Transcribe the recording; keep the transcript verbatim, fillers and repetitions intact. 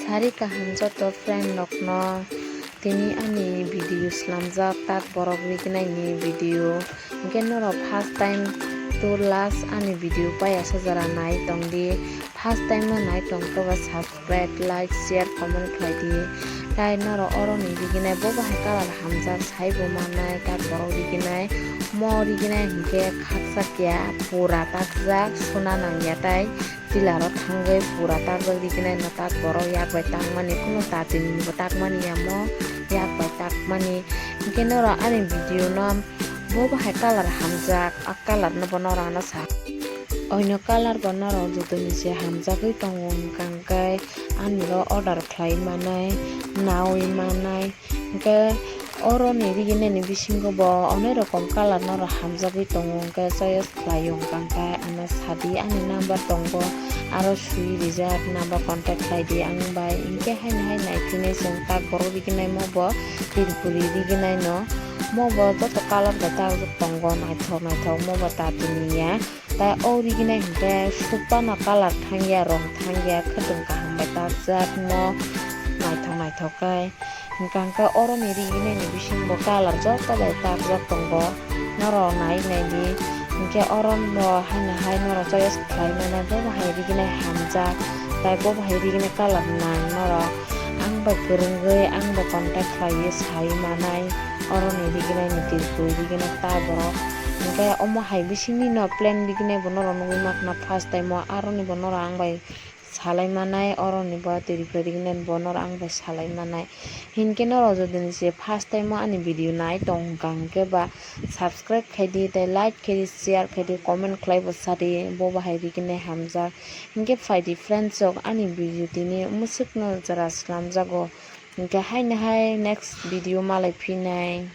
Hari kaham joto friend rokno, tini ani video slamjak tak borok riginai ni video. Hwnkhe norok first time to last ani video paiya sajara nai tongdi. First time no nai tongkhe ba subscribe, like, share, comment khlai di. Tai norok oro ni riginai bo bahai colour hamjak sai bo manai tak borok riginai. Mo riginai hwnkhe khaksa kya pura takjak suna nangya tai. Tila rok thangwi pura takjak riginai no tak borok yak bai tangmani, kunu tatini bo takmani ya mo yak bai takmani. Hwnkhe norok ani video no bo bahai colour hamjak, a colour no bo norok ano sa. Oino colour bo norok joto ni se hamjagwi tongo, hwnkha hwnkhe ani ro order khlai manai, naui manai. Hwnkhe oro ni riginai ni bisingo bo onek rokom colour norok hamjagwi tongo, hwnkhe choice khlai o, hwnkha hwnkhe ano sadi ani number tongo, aro sui rijak number contact khlai di ang bai, hwnkhe haino hai nai phine chwng tak borok riginai mo bo Tripuri riginai no, mo bo joto colour bai takjak tongo, naithok naithok mo bo tatini ya. Tai o riginai hwnkhe supano colour thangya, rong thangya, khwtwng kaham bai takjak mo naithok naithok khe. Hwnkha hwnkhe oro ni riginai ni bisingo colour joto bai takjak tongo. Norok nai nai di. Hwnkhe oro no haino hai norok choice khlai mano, bo bahai riginai hamjak. Tai bo bahai riginai colour nang norok. Ang bai kwrwngwi, ang bai contact khlaiwi sai manai. Oro ni riginai ni Tripuri riginai ta borok. Hwnkhe omo hai bisingni no plain riginai bo norok nugwi mankha first time o, aro ni bo norok ang bai salai manai, oro ni bo Tripura riginai bo norok ang bai salai manai. Hinkhe norok jodi ni se first time o ani video nai tong hwnkha hwnkhe ba subscribe khai di, tei like khai di, share khai di, comment khlai bo sa di, bo bahai riginai hamjak. Hinkhe phai di friends rok, ani video tini mwswk no jora slamjago. Hinkhe haino hai next video malai phinai.